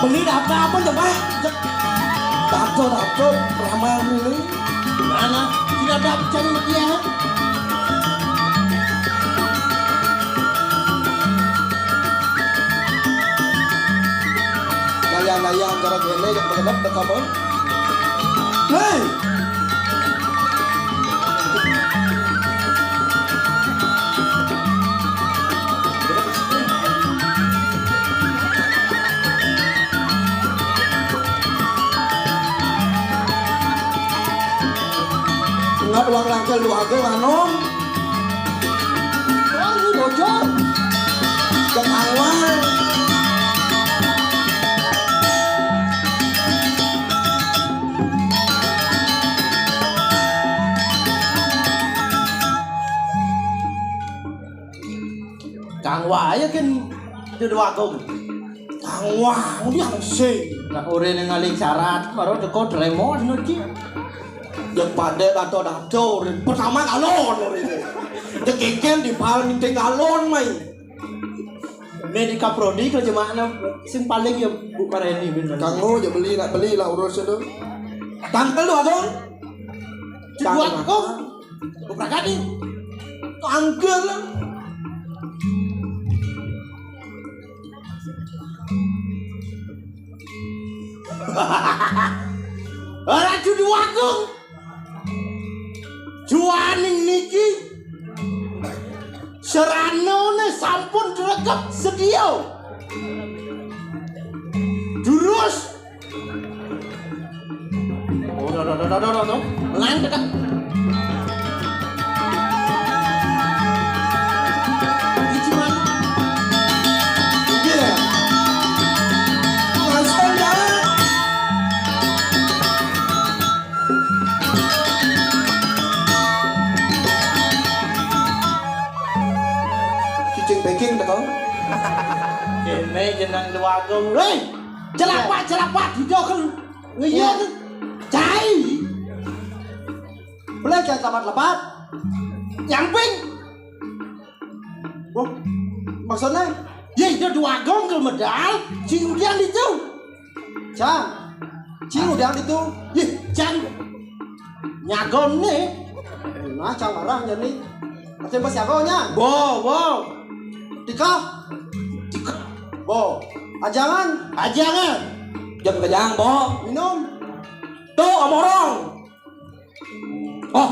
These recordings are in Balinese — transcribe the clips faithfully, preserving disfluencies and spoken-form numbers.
Ini ada apa-apa coba? Tato, tato, ramai ini. Mana? Tidak ada cari dia. Layang-layang cara gini yang berkedap dekat. Hei. Ingat uang langkah lu aja, Manom. Wah, ini bocor. Ketahuan. Kang waya kan Dudu Agung. Kang wah, dia sih. Nah, ora ning ngalih syarat, baru teko tremo seno iki. Yang pada dato-dato, pertama kalon ora ini. Dekiken di pal minting kalon mai. Ini di Kaprodi kerja mana? Sing paling ya Bu Kareni bener. Kanggo ya beli, nak beli lah urus itu. Tangkel lu, Agung. Ceduat kok. Bukan kadi. Tangkel. Ora Dudu Agung. Juaning niki seranone sampun drekep sedia. Durus. Oh, do, do, do, do, do, do. Lan dekat. Iki, Man. Iki ya. Mas Enda. Cicing beking teko. Kene jeneng Luwagung. Hei, celapak, celapak, didok. Iya. Cai. Boleh jangan lepat-lepat. Yang ping. Wah, maksudnya? Ya, itu Dudu Agung ke medal, si Udian itu. Cang, si Udian itu. Ih, Cang. Nyagon nih. Nah, Cang marah jadi. Masih pas jagonya. Bo, bo. Tika. Tika. Bo. Ajangan. Ajangan. Jam kejang, bo. Minum. Tuh, omorong. Oh.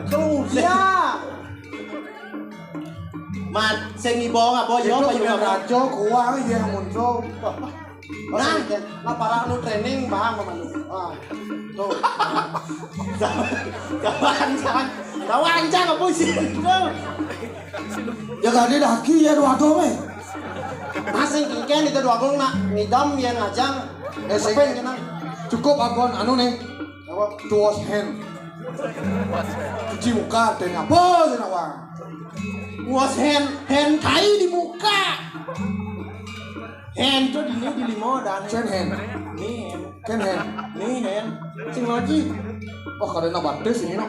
Kemudian. Mat, sing ibo apa yo, payu rajo kuah ya muncul. Nah, nah, para anu training, Bang, Bang, anu. Ah, tuh. Kawan, Cang. Kawan, Cang, apa sih? Tuh. Ya tadi dah ki ya dua gong eh. Masih kengken itu dua gong nak ngidam ya ngajang. Eh, sing. Apa yang kena? Cukup akon anu nih. Apa? To wash hand. Cuci muka, tanya apa sih nak, Bang? Wash hand, hand tai di muka. Hand tuh di ini, di limo dan Cen hand. Nih hand. Cen hand. Nih hand. Sing lagi. Oh, karena batis ini, no.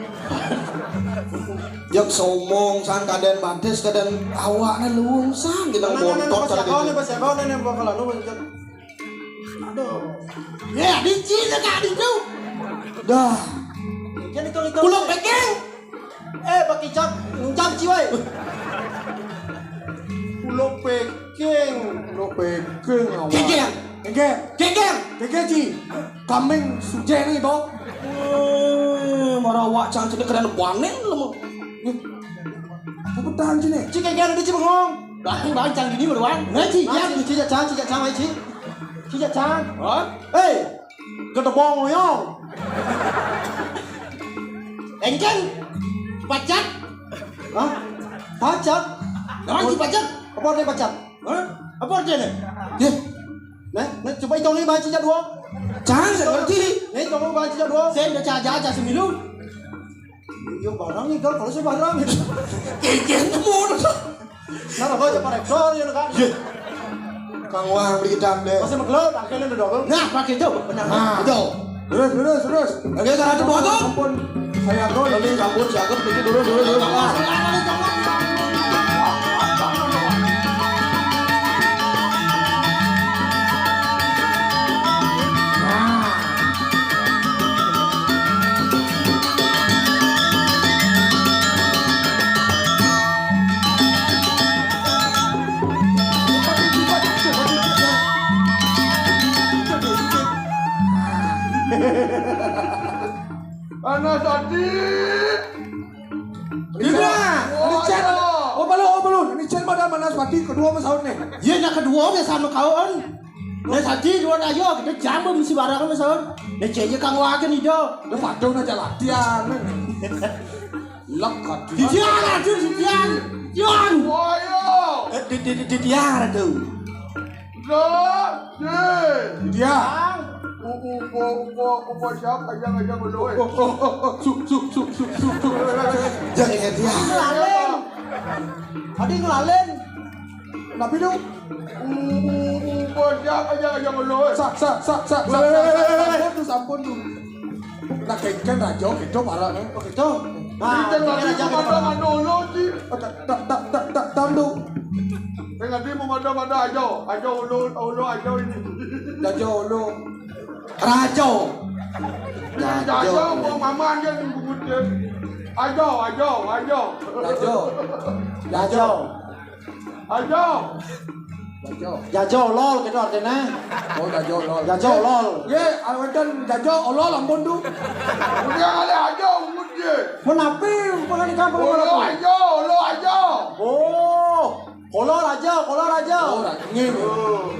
Yang somong san, kadang batis, kadang awaknya luwung san, kita bontot sana gitu. Pas jagoan nih, pas jagoan nih, bakal anu, aduh. Ya, di Cina kak di tu. Dah. Jadi itu itu. Pulau Peking. Eh, Pak Kicap, ngucap, Ci, woi. Pulau Peking. Pulau Peking, awak. Gegeng. Gegeng. Gegeng. Gegeng, Ci. Kambing sujeh nih, Bok. Eh, marah awak cang cedek keren panen lemu. Eh, apa tahan sini? Ci, gegeng ada, Ci, bengong. Bang, bang, cang gini beruan. Nah, Ci, nah, ya. Ci, Ci, cang, Ci, cang, Ci. Ci, cang. Hah? Eh, Gedebong oyong. Engken. Pacat. Hah? Pacat? Jangan si pacat. Apa artinya pacat? Hah? Apa artinya? Yeh. Nah, nah, coba hitung nih, baca jadwal. Jangan, saya ngerti. Nih, hitung baca jadwal. Saya udah caca-caca semilu. Yo barang nih, kalau saya barang. Kayaknya mau. Nah, apa aja Pak Rektor ya, Kak? Yeh. Kang Wah beli gedang deh. Masih megel, akhirnya udah double. Nah, pakai itu, benar. Nah, itu. Terus, terus, terus. Oke, kan ada bagus. Ampun. Saya gol. Ini ampun, siapa? Ini dulu, dulu, dulu. Nah. Nah, tadi. Gimana? Ini cen. Oh, belum, oh, belum. Ini cen modal mana sepati kedua sama sahut nih. Iya, nak kedua biasa sama kawan. Nah, tadi dua ayo kita jambem si barang sama sahut. Nah, cen aja kang wagen itu. Udah patung aja latihan. Lekat. Didian, aduh, Didian. Dian. Ayo. Eh, di, di, di, Didian, aduh. Lah, ye. Didian. U-, upo, upo, upo siapa yang aja belum? Oh, oh, oh, oh, su, su, su, su, su, su. Jangan Didian. Ngelalin. Tadi ngelalin. Tapi lu. U-, u-, upo siapa yang aja belum? Sa, sa, sa, sa, sa, sa, sa, sampun tuh, sampun tuh. Nah, kayak kan raja gitu, parah, kan? Oh, gitu. Nah, ini kan tadi raja gitu, mana, parah. Mana ulo, Ci? Oh, tak, tak, tak, tak, tak, tahu. Yang tadi mau mana, mana aja. Aja ulo, ulo aja ini. Raja ulo. Raja. Ini raja, raja, mau mama aja nih, bungut dia. Aja, aja, aja. Raja. Raja. Aja. Jajo. Jajo lol gitu artinya. Oh, jajo lol. Jajo lol. Ye, awetan jajo olol ampun tuh. Udah kali aja, umut ye. Menapi, bukan di kampung. Olo aja, olo aja. Oh, kolor aja, kolor aja. Oh, ngene. Oh.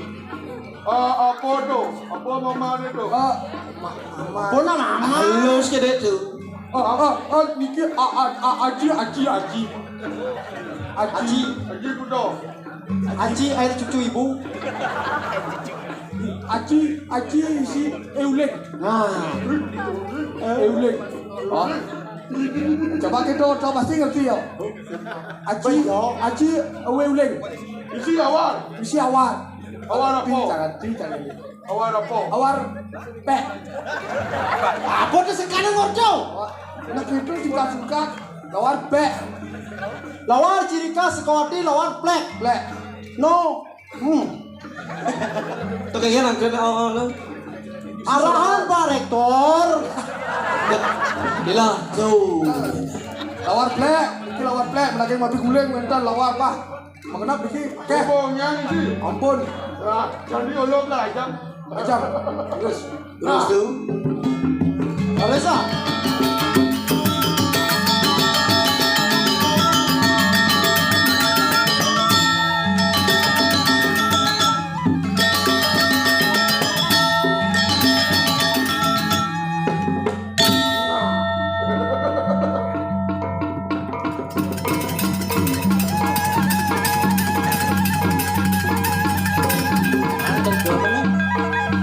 Ah, apa tuh? Apa mamane tuh? Ah, ma-, mama. Pona mama. Halus ke dek tuh. Ah, ah, ah, niki, ah, ah, ah, aji, aji, aji. Aji. Aji. Aji kudo. Aji air cucu ibu. Aji, aji isi euling. Nah. Euling. Oh. Coba kita, coba pasti ngerti ya. Aji, aji euling. Isi awal. Isi awal. Awal apa? Ti, jangan, ti, jangan. Awar apa? Awar pek. Apa tuh sekarang ngorjo? Nek itu suka-suka lawar pek. Lawar ciri khas Sukawati, lawar plek. Plek. No. Hmm. Tuh kayaknya nangkep, oh, oh, oh. Arahan Pak Rektor. Bila tuh. Lawar plek, iki lawar plek, lagi mati guling, mental lawar, Pak. Mengenap iki akeh. Omongnya iki. Ampun. Lah, jadi ulung lah, Jang. Jang. Terus. Terus tuh. Terus, ah. Mantep dong, bener.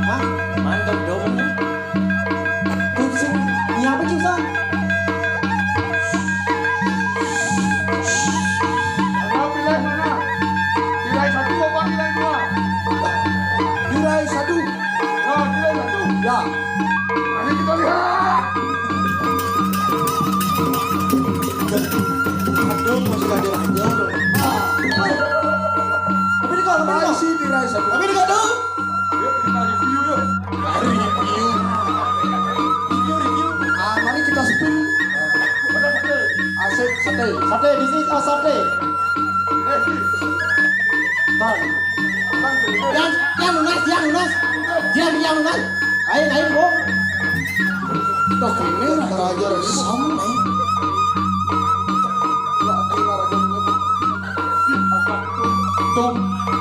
Hah? Mantep dong, bener. Tuh, sing, nyiapin susah. Mana pilih mana? Pilih satu apa pilih dua? Pilih satu. Nah, pilih satu. Ya. Mari kita lihat. Aduh, masih ada aja loh. Tapi ini kalau, tapi ini kalau. Masih di Rai satu. Tapi ini kalau. Yuk, kita review yuk. Review. Review, review. Ah, mari kita spill. Mana sate? Asik, sate. Sate, this is a sate. Eh, Bang. Bang, sate. Yang, yang lunas, yang lunas. Yang, yang lunas. Ayo, ayo, Bro. Tuh, ini raja sama nih. Tum,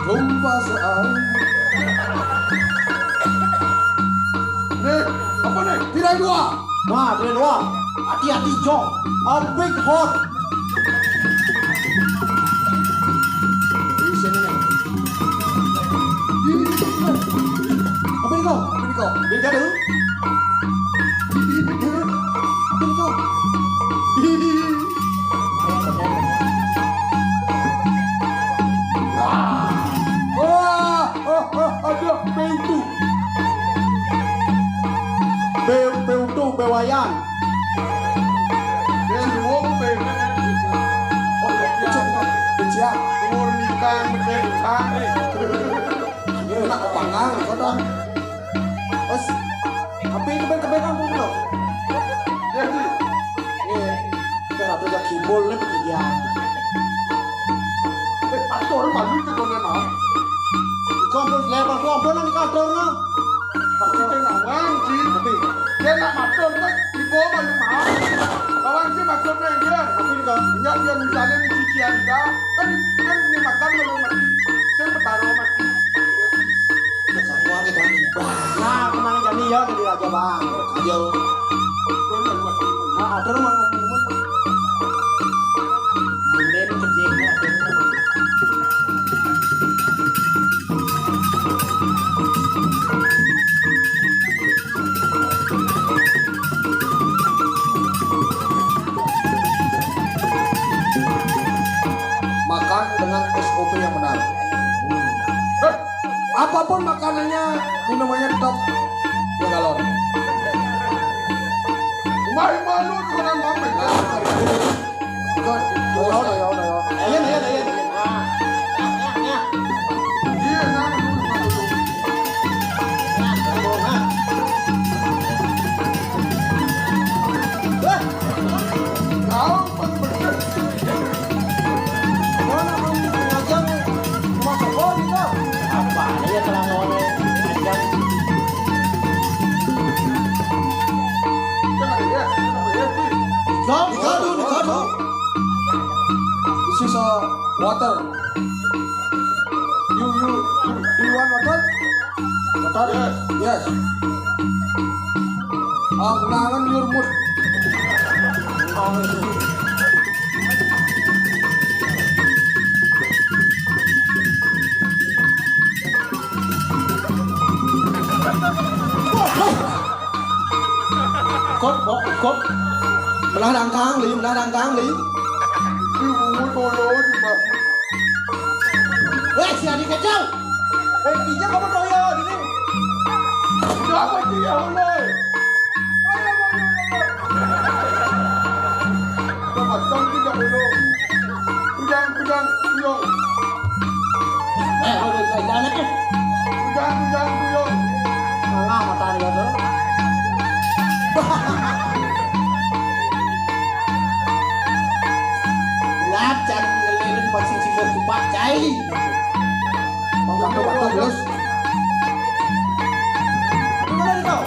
tum, pasal. Nih, apa nih? Tirai dua. Nah, tirai dua. Hati-hati, Jong. A big horn. Di sini nih. Apa ini kau? Apa ini kau? Beda tuh. Apa ini kau? Wah, ah, ah, ada pintu. Be-, Beutu, Bewayan. Dia suwung, Be-, oh, Be-, Be-, Be-, Umur nikah, Be-, Be-, Be-, ini nak kepangan, kau dah. Terus, tapi itu kan kebanyakan pun belum. Jadi, iya. Kan ada gak kibul nih, pekerjaan. Eh, atur malu itu kau dah, nah. Kompos lebar, kompos nanti kadang, nah. Tapi dia nak wang, Ji. Tapi dia nak matur, kan? Kok malu mah? Kawan sih maksudnya dia. Tapi kan, ya, dia misalnya nih cucian kita, kan, kan ini makan malu mati. Saya bertaruh mati. Nah, kemana kami ya dari Raja Bang? Ayo. Nah, atur mah. Mending kecil. Makan dengan S O P yang benar. Eh, apapun makanannya, minumannya tetap dua galon. Main malu tuh dengan mama. Nah, itu. Bukan, oh, ya, ya, ya, ya. Iya, iya, iya, iya. Iya, nah, nah, nah, nah. Tahu, Pak, bener. Mana mau ngajak rumah Sopo gitu? Apa ya kelakuannya? Ajak. Jangan ya, jangan ya, sih. Dikado, dikado. This is a water. You, you, you, do you want water? Water? Yes. Yes. Ah, kenangan your mood. Kok, kok, kok. Pernah dangkang, Li, pernah dangkang, Li. Ini bungut dulu juga. Weh, si Adi kejauh. Eh, Ija kamu toyo di sini. Siapa dia, Ule? Macam tidak dulu. Kujang, kujang, kujang. Eh, lu, lu, lu, jangan, eh. Kujang, kujang, kujang. Salah mata dia tuh. Ngajak ngelirin posisi mau cepat, cai. Batuk, batuk, terus. Gimana nih, kau?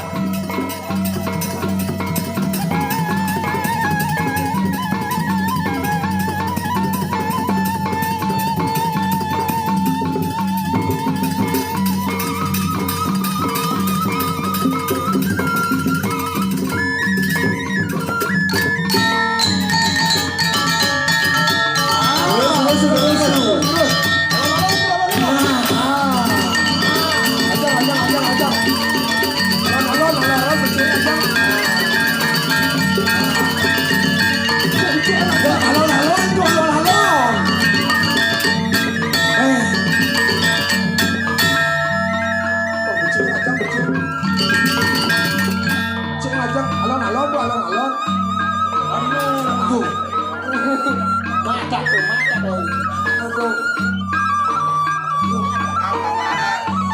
Cek ngajak alon-alon tuh, alon-alon. Aduh. Mata tuh, mata tuh. Aduh.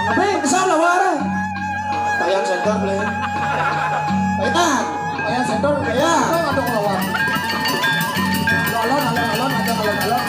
Tapi kesal lah, War. Payan center, Bre. Payan. Payan center, Bre. Ya. Kita ngaduk lawan. Alon, alon, alon, alon, alon, alon.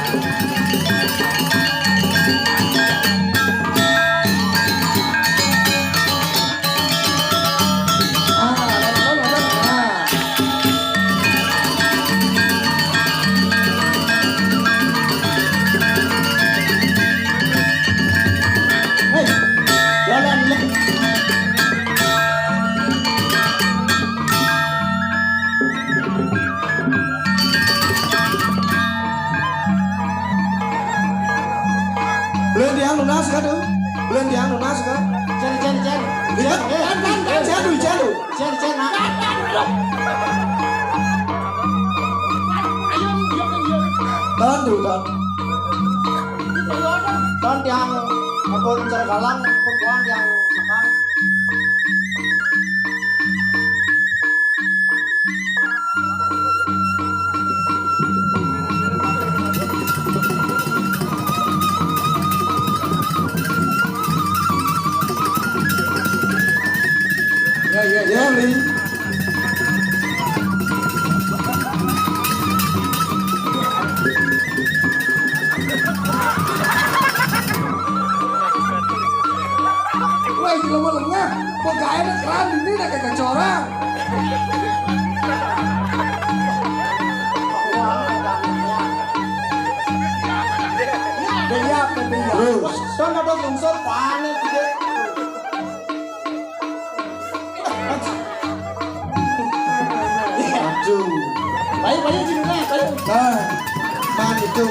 Belum tiang lunas kan tuh? Belum tiang lunas kan? Jen, jen, jen. Iya, kan, kan, kan, jadu, jadu. Jen, jen, nak. Tahan dulu, tahan. Tahan tiang, aku cara galang, pun tuan yang makan. Ya, ya, ya, Li. Wah, jelema lengah. Kok gawe keran ini dah kagak corang. Iya, iya. Terus. Kan ada lungsur panik gitu. Aduh. Baik, baik, sini, Mas, baik. Ah, man itu.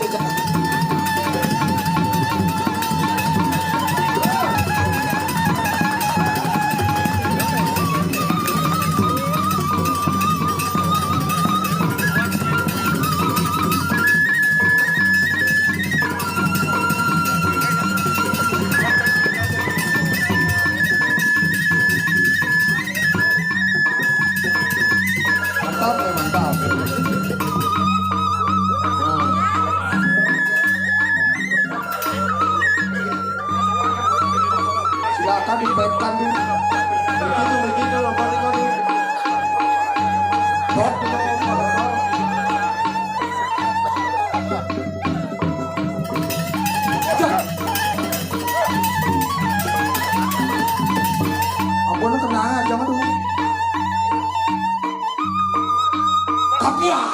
Mantap ya, mantap. Nah. Silakan dipekan tuh. Begitu, begitu, lompat itu. Hop, gitu, lompat, lompat. Ampun, tenang aja, aduh. Kopiah.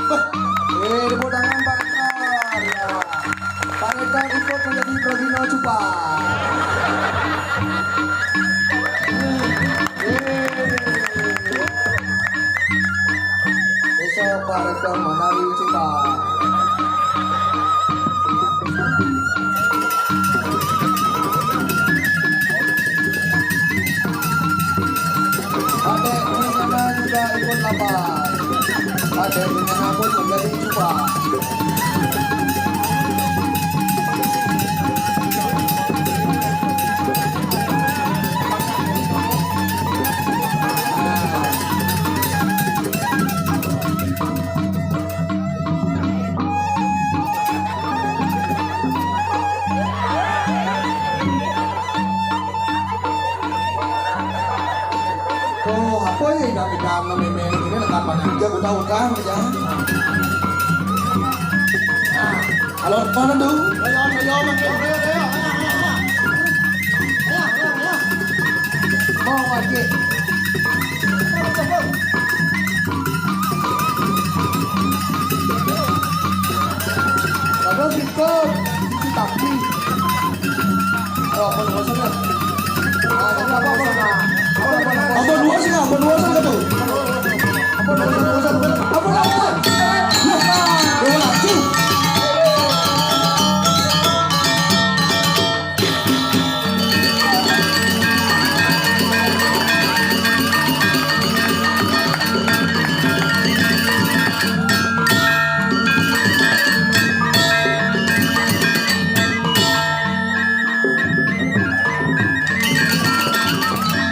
Beh, eh, tepuk tangan, Pak Rektor. Ya. Pak Rektor ikut menjadi Progino Cupa. Eh. Besok Pak Rektor menawi Cupa. Adek Nengana juga ikut lapar. Adek Nengana pun menjadi Cupa. Oh, apa ya, idam-idam, memel ini, lengkap banget. Jago tahu kan, kerja. Nah, kalau mana tuh? Ayo, ayo, ayo, ayo, ayo, ayo, ayo, ayo. Ayo, ayo, ayo. Mau aja. Padahal kita cuci kaki. Oh, apa dua sana? Ah, apa, apa, apa? Apa dua sih, apa dua sana tuh? Apa dua sana, dua sana? Apa dua sana? Dua, tuh.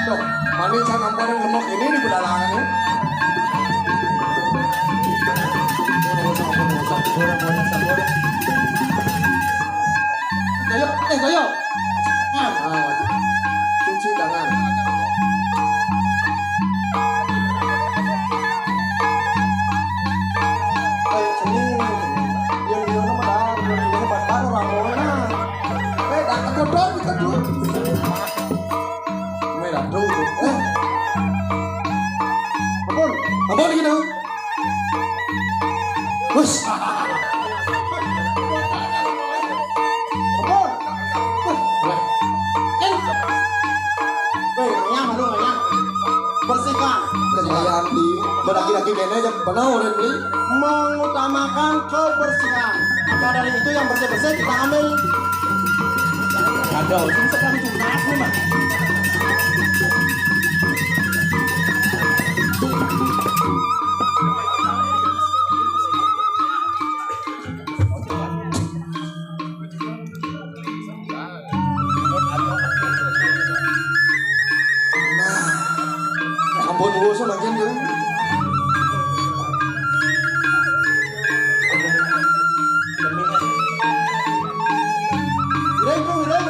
Tuh, manis can ampun lemok ini di pedalangan ini. Ampun, ampun, ampun, ampun. Ayo, eh, ayo. Nah, cuci tangan. Eh, seni. Yang dia nama dah, yang dia nama baru ramona. Eh, dah kegodok kita dulu. Merah dulu. Eh. Ampun. Ampun gitu. Wes. Weh, ngayah, malu ngayah. Bersihkan. Kejayaan di berlaki-laki kene aja benar, Ren, Bli. Mengutamakan kebersihan. Maka dari itu, yang bersih-bersih kita ambil. Ada, ini sekali tunas nih, Mas. Nah, ampun, urusan lagi tuh. Ireng, Bro, ireng.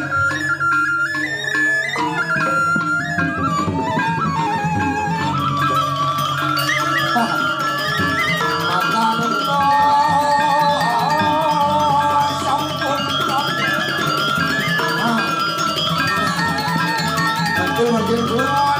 Betul, betul, betul.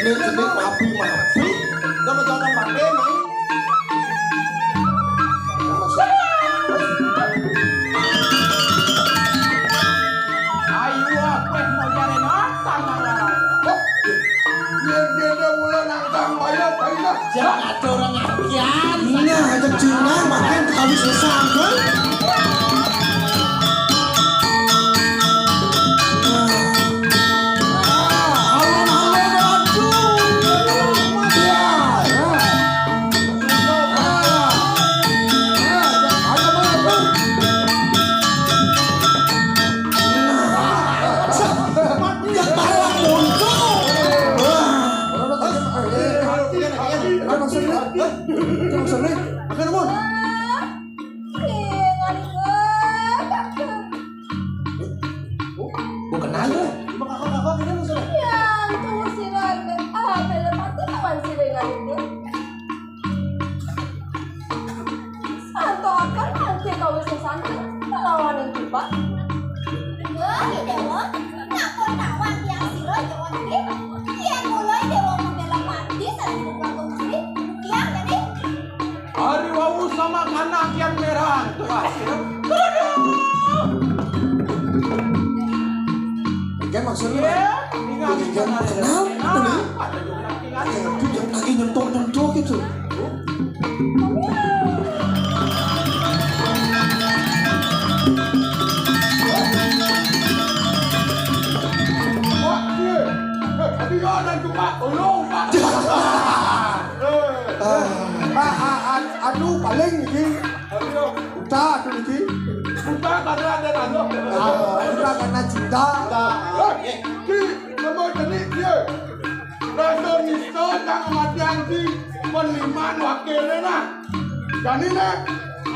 Ini jenis mabi-mabi. Udah mencoba pakai, Mai. Ayo, aku mau cari nonton, Mai. Yen kene mula nantang bayar, bayar. Jangan ada orang ngakian. Nah, ada Cina makin ketahui susah, kan? Bukan aja. Yang tuh si Ralbe, ah, telepati kawan si Ralbe. Santo akan nanti kau bisa santai, lawan yang cepat. Wah, Dewa, nak pun tawa tiang siro jawab ni. Tiang mulai Dewa membela mati salah satu waktu mesti. Tiang jadi. Hari wau sama kanak kian merah. Tuh, ah, siro. Kan maksudnya? Iya, ingat. Bikin kenapa nih? Ada juga ingat. Tapi yang lagi nyentok-nyentok gitu. Wah, iya. Eh, tapi kau ada juga. Tolong, Pak. Eh, eh, ah, ah, ah, aduh, paling iki. Aduh. Buta tuh iki. Buta karena ada tanduk. Ah, buta karena cinta. Cinta. Eh, ki, nama jenis dia. Rasa nista kang matian di peniman wakilnya nah. Dan ini,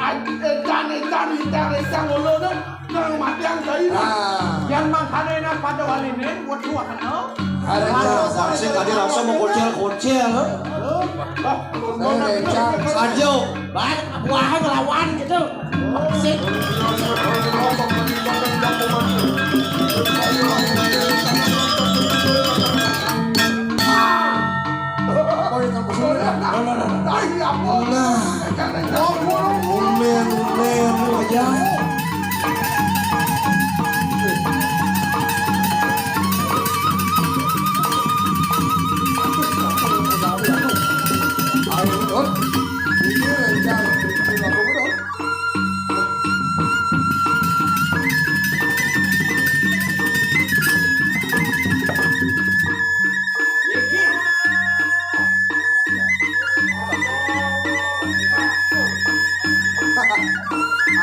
edan, edan, edan, edan, ngono tuh, kang matian saya nah. Ah. Yang makanya enak pada wali ini, buat dua kenal. Ada aja, pasti tadi rasa mau kocel-kocel. Wah, eh, Cang. Ajo, baik, buahnya ngelawan gitu. Sik. Nah. Ulen, ulen, aja.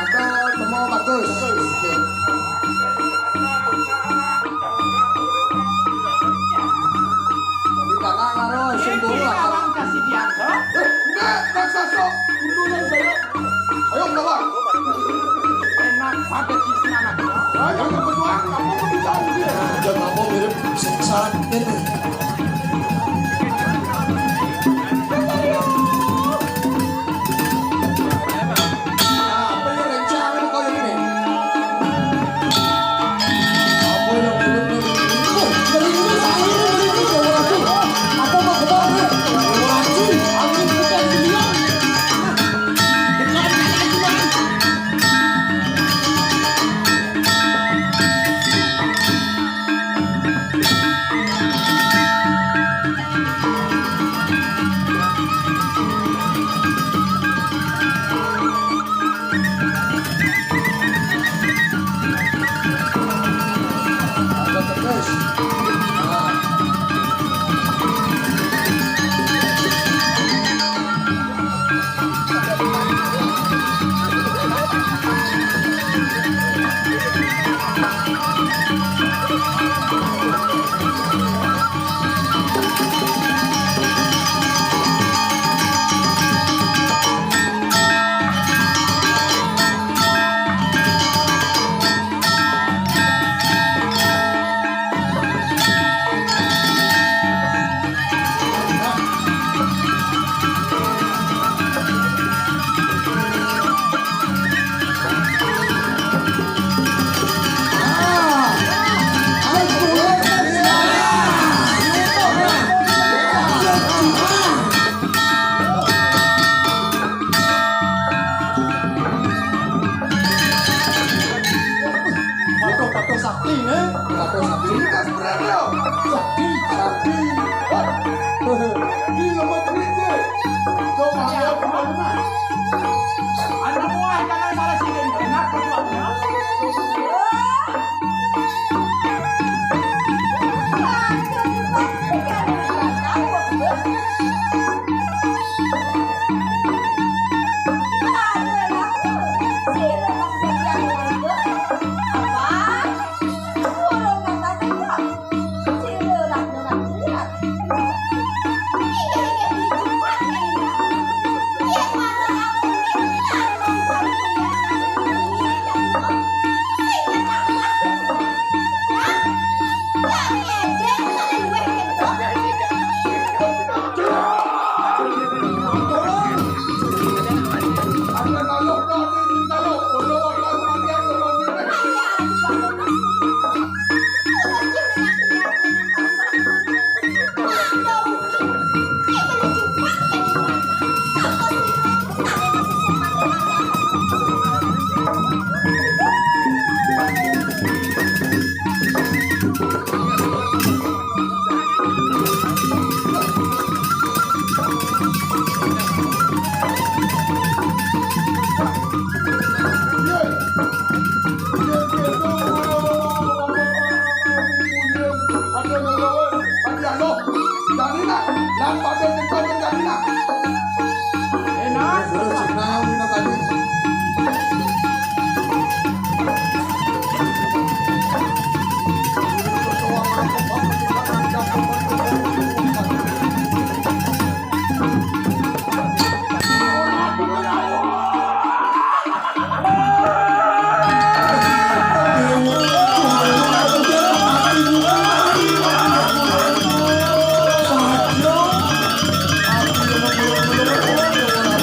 Ada temu bagus. Tapi tangan karo sing bola. Orang kasih diangkat. Eh, enggak, raksasa. Undulan saya. Ayo, melawan. Enak pada cincin anak. Ayo, kebetulan, kamu mau bicara dia. Jangan apa mirip sengsara.